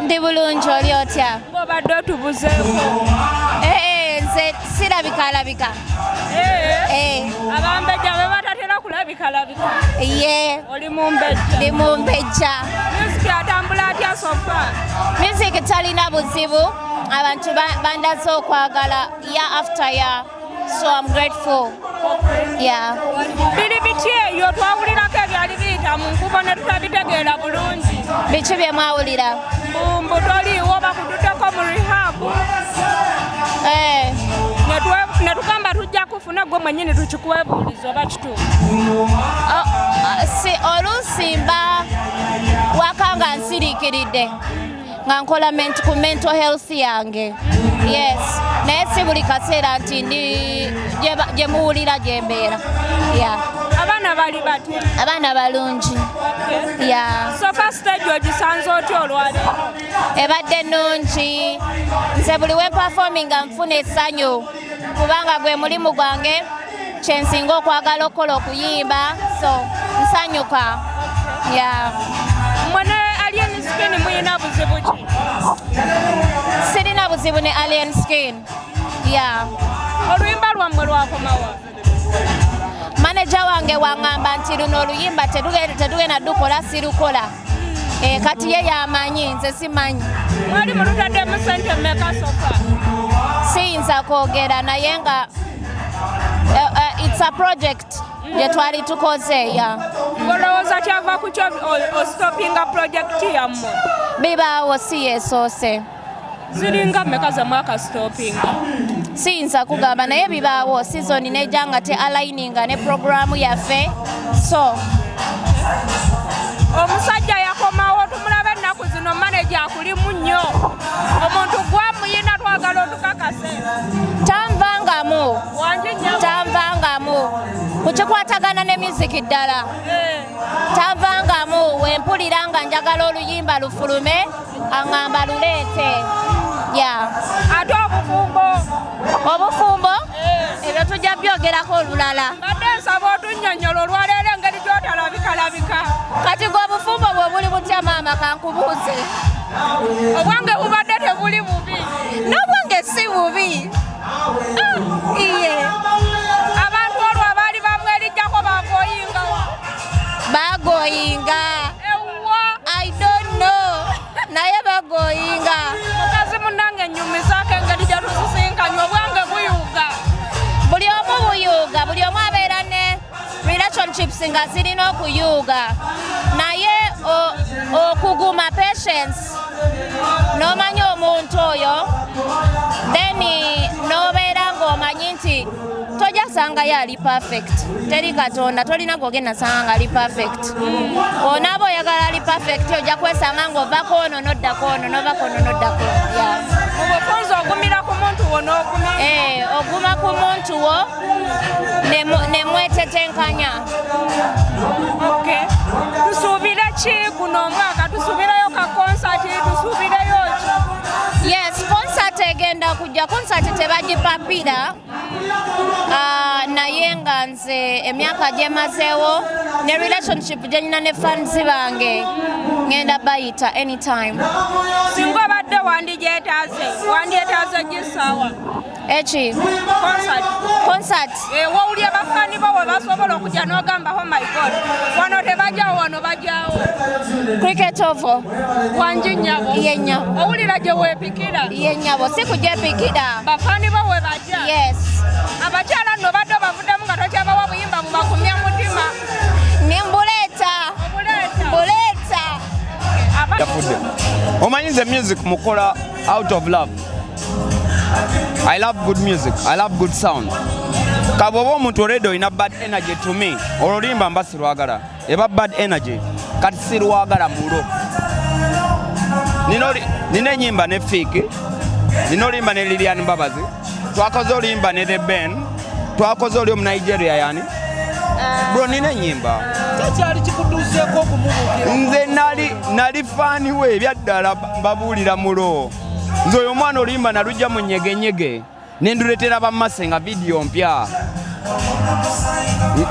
Ndi bulungi, oli otya? Ng'obadde otubuzeeko. Ee, nze sirabikalabika. Eh, abambejja be batatera kulabikalabika. Ye. Oli mumbejja? Ndi mumbejja. Music atambula atya so far? Music talina buzibu, abantu bandaze okwagala year after year, so I'm grateful, yeah. Biri biki eyo twawulirako ebyali biyita mu nkubo ne tutabitegeera bulungi? Biki bye mwawulira? Mbu toliiwo, bakututteko mu rehab. Eh, ne tugamba tujja kufuna gwe mwennyini tukikwebuuliza oba kituufu. Si oluusi mba waka nga nsiriikiridde nga nkola ku mental health yange, yes, naye si buli kaseera nti ndi gye muwulira gye mbeera, yeah. Abaana bali batya? Abaana balungi, yeah. So far stage ogisanze otya olwaleero? Ebadde nnungi. Nze buli we performinga nfuna essanyu kubanga gwe mulimu gwange, kyensinga okwagala okukola, okuyimba, so nsanyuka, yeah. Mmwe ne Alien Skin muyina buzibu ki? Sirina buzibu ne Alien Skin, yeah. Oluyimba lwammwe lwakomawa? Maneja wange waŋŋamba nti luno oluyimba tetugenda dukola, sirukola. Eh, kati ye yamanyi, nze simanyi. Mwali mulutaddemu sente mmeka so far? Siyinza kwogera, naye nga it's a project gye twali tukoze, yeah. Olowooza kyava ku kyo ostopinga project yammwe? Bibaawo, si yeesoose. Ziringa mmeka ze mwakastopinga? Siyinza kugamba, naye bibaawo, season nejja nga te aligninga ne programu yaffe, so. Omusajja yakomawo, tumulaba ennaku zino, maneja akulimu nnyo, omuntu gwamuyina, twagala otukakase. Tanvangamu. Wangi nnyabo? Tanvangamu kukikwatagana ne music ddala. Tanvangamu, wempulira nga njagala oluyimba lufulume, aŋŋamba luleete, ya. Ate obufumbo? Obufumbo ebyo tujja byogerako olulala. Mbadde nsaba otunnyonnyola olwaleero engeri gy'otalabikalabika. Kati gwe obufumbo bwe buli butya, maama, kankubuuze? Obwange bubadde tebuli bubi. N'obwange si bubi. Ah, iye. Abantu olwo abaali bamwerijjako bagoyingawa? Bagoyinga. Ewa? I don't know, naye bagoyinga. Mukazi munnange, nnyumizaako engeri gye tusisinkanye, obwange buyuga. Buli omu buyuuga, buli omu abeera ne relationships nga zirina okuyuuga, naye okuguma, patience, n'omanya omuntu oyo, then n'obeera ng'omanyi nti tojja sangayo ali perfect, teri Katonda, tolina gwogenda sanga nga ali perfect. Onaaba oyagala ali perfect, ojja kwesanga ng'ovako ono noddako ono, novako ono noddako ono, yeah. Mu bufunze ogumira ku muntu wo n'ogumira. Eh, oguma ku muntu wo ne mwetetenkanya. Okay. Tusuubire ki guno omwaka? Tusuubireyo ka concert? Tusuubireyo ki? Yes, concert egenda kujja, concert tebagipapira. Ah, naye nga nze emyaka gyemazeewo ne relationship gye nyina ne fans bange, ngenda bayita anytime. Singa obadde wandigyetaaze, wandyetaaze gisaawa? Eki? Concert. Concert? Eh, wowulya bafaani bo we basobola okujja n'ogamba, "Oh my God, wano tebajjawo, wano bajjawo"? Cricket Oval. Wangi nnyabo? Ye nnyabo. Owulira gye weepikira? Ye nnyabo, si kugyepikira. Bafaani bo we bajja? Yes. Abakyala nno badde obavuddemu nga tokyabawa buyimba bubakumya mutima? Nimbuleeta. Obuleeta? Mbuleeta. Yafudde. Omanyi nze music mukola out of love. I love good music, I love good sound. Kaba oba omuntu already olina bad energy to me, oluyimba mba sirwagala, eba bad energy, kati sirwagala mulo. Nina enyimba ne Fik, nina oluyimba ne Lilian Mbabazi, twakoze oluyimba ne The Ben, twakoze oli omu Nigeria, yani bro, nina enyimba. Kyekyali kikutuuseeko okumubuukira? Nze nali fan we ebyaddala, mbabuulira mulo. Nze oyo omwana oluyimba nalujja mu nyegenyege nenduletera bammase nga vidiyo mpya.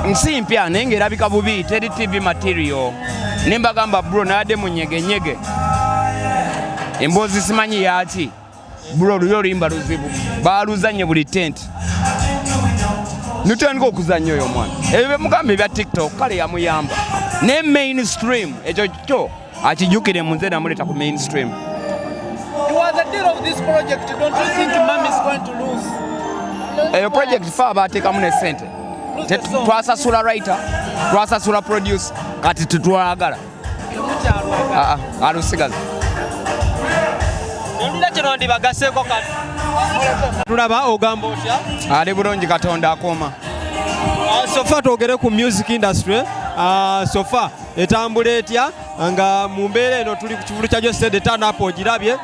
Nsi mpya naye ng'erabika bubi, teri TV material, ne mbagamba, "Bro, nayadde mu nyegenyege." Emboozi simanyi yaki. Bro, luli oluyimba luzibu, baluzanye buli tent, nitandika okuzanya oyo omwana. Ebyo byemugamba ebya TikTok, kale yamuyamba ne mainstream, ekyo kyo akijjukire, munze namuleeta ku mainstream. You are the deal of this project. Don't you think Mum is going to lose? Eyo project fe abateekamu ne sente. Lose the song. Twasasula writer, twasasula producer, kati tetwagala. Temukyalwaga. Ah, ah, alusigaza. Olina kino ndibagaseeko kati tulaba ogamba otya? Ali bulungi, Katonda akuuma. So far twogere ku music industry. So far etambula etya nga mu mbeera eno tuli ku kivulu kya Geosteady turn-up ogirabye?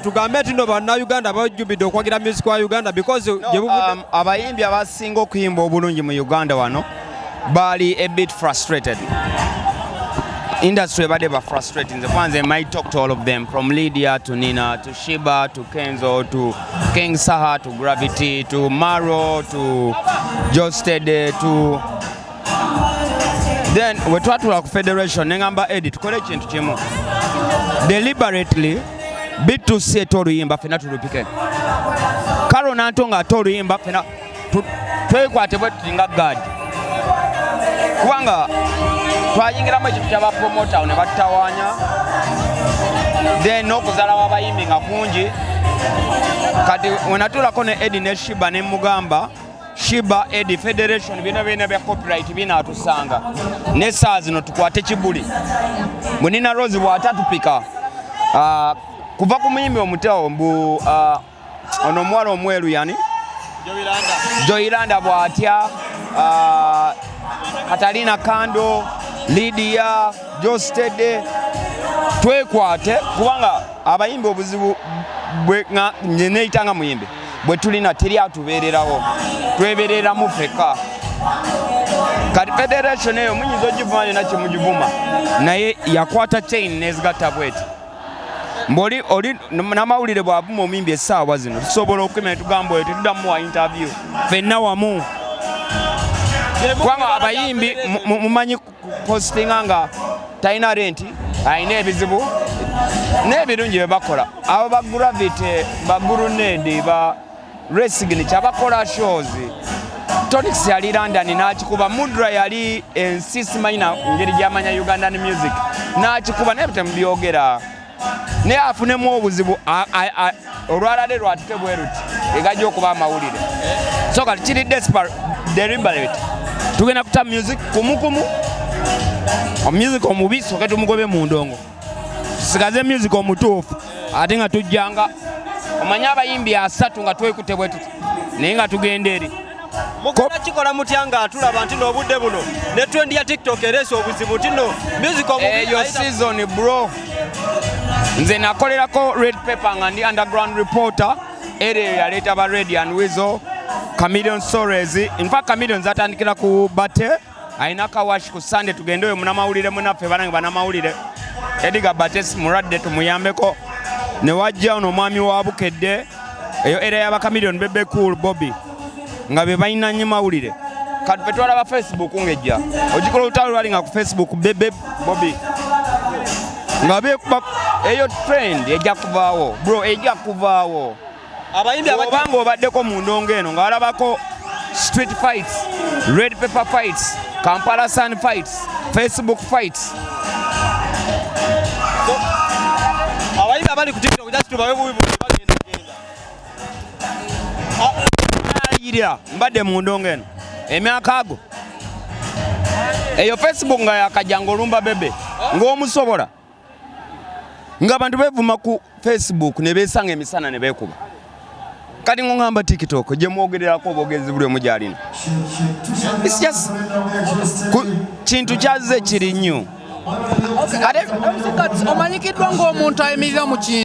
Tugambe nti no bannayuganda bajjumbidde okwagira music wa Uganda because gye buvudde Abayimbi abasinga okuyimba obulungi mu Uganda wano baali a bit frustrated. Industry ebadde ba frustrated. Nze kwanza might talk to all of them, from Lydia to Nina to Sheebah to Kenzo to King Saha to Gravity to Maro to Geosteady to then we twatula ku federation, neŋŋamba Eddie tukole ekintu kimu deliberately. B2C ete oluyimba, ffenna tulupike. Karo Nanto nga ate oluyimba, ffenna twekwate bwe tuti nga guard, kubanga twayingiramu ekintu kyabapromota ne batutawaanya, then n'okuzaalawo abayimbi nga kungi. Kati wenatuulako ne Eddie ne Sheebah ne mugamba, Sheebah, Eddie, federation, byonna byonna bya copyright binaatusanga ne saa zino tukwate kibuli bwe Nina Rose bw'atatupika. Ah, kuva ku muyimbi omuto mbu ono omuwala omweru yani Joyilanda bw'atya, Katalina Kando, Lydia, Geosteady, twekwate kubanga abayimbi obuzibu nze neeyita nga muyimbi bwe tulina, teri atubeererawo, twebereramu ffekka. Kati federation eyo muyinza ogivuma yonna kyemugivuma, naye yakwata chain nezigatta bweti. Mboli oli n'amawulire bw'avuma omuyimbi essaawa zino, tusobola okwima ne tugamba oyo tetuddamuwa interview ffenna wamu, kubanga abayimbi mumanyi postinga nga talina renti, alina ebizibu n'ebirungi bye bakola. Abo ba Gravity, ba Grenade, ba Resign kyabakola shows. Tonix yali London n'akikuba, Mudra yali ensi simanyi na ngeri gyamanya Ugandan music n'akikuba, naye temubyogera, naye afunemu obuzibu olwalale lwatuke bwe ruti egajja okuba amawulire. So kati kiri deliberate, tugenda kuta music kumukumu, music omubi soke tumugobe mu ndongo, tusigaze music omutuufu, ate nga tujjanga omanye abayimbi 30 nga twekute bwe tuti, naye nga tugenda eri. Mugenda kikola mutya nga tulaba nti n'obudde buno ne trend ya TikTok ereese obuzibu nti no music omubi Eyo season, bro, nze nakolerako Red Pepper nga ndi underground reporter. Era eyo yaleeta ba Radio and Weasel, Chameleon Stories. In fact, Chameleon zatandikira ku bate alina kawash ku Sunday. Tugende oyo munamawulire munaffe, banange banamawulire, Edgar Bates mulwadde, tumuyambeko. Ne wajja ono omwami wa Bukedde, eyo era yaba Chameleon, Bebe Cool, Bobby, nga be balina nnyo mawulire. Kati fe twalaba Facebook ng'ejja ogikola olutalo lwali nga ku Facebook, Bebe, Bobby nga bekuba. Eyo trend ejja kuvaawo, bro, ejja kuvaawo. Abayimbi Oba ng'obaddeko mu ndongo eno nga walabako street fights, Red Pepper fights, Kampala Sun fights, Facebook fights. Abayimbi abali ku TikTok just tubawe bubi bubi bagenda genda. Ayirira mbadde mu ndongo eno emyaka ago eyo Facebook nga yakajja, ng'olumba Bebe ng'omusobola, ng'abantu beevuma ku Facebook ne beesanga emisana ne beekuba. Kati ng'oŋŋamba TikTok gye mwogererako obwogezi buli omu gy'alina. It's just kintu kyazze kiri nnyo ate. Omanyikiddwa ng'omuntu ayimirira mu kintu.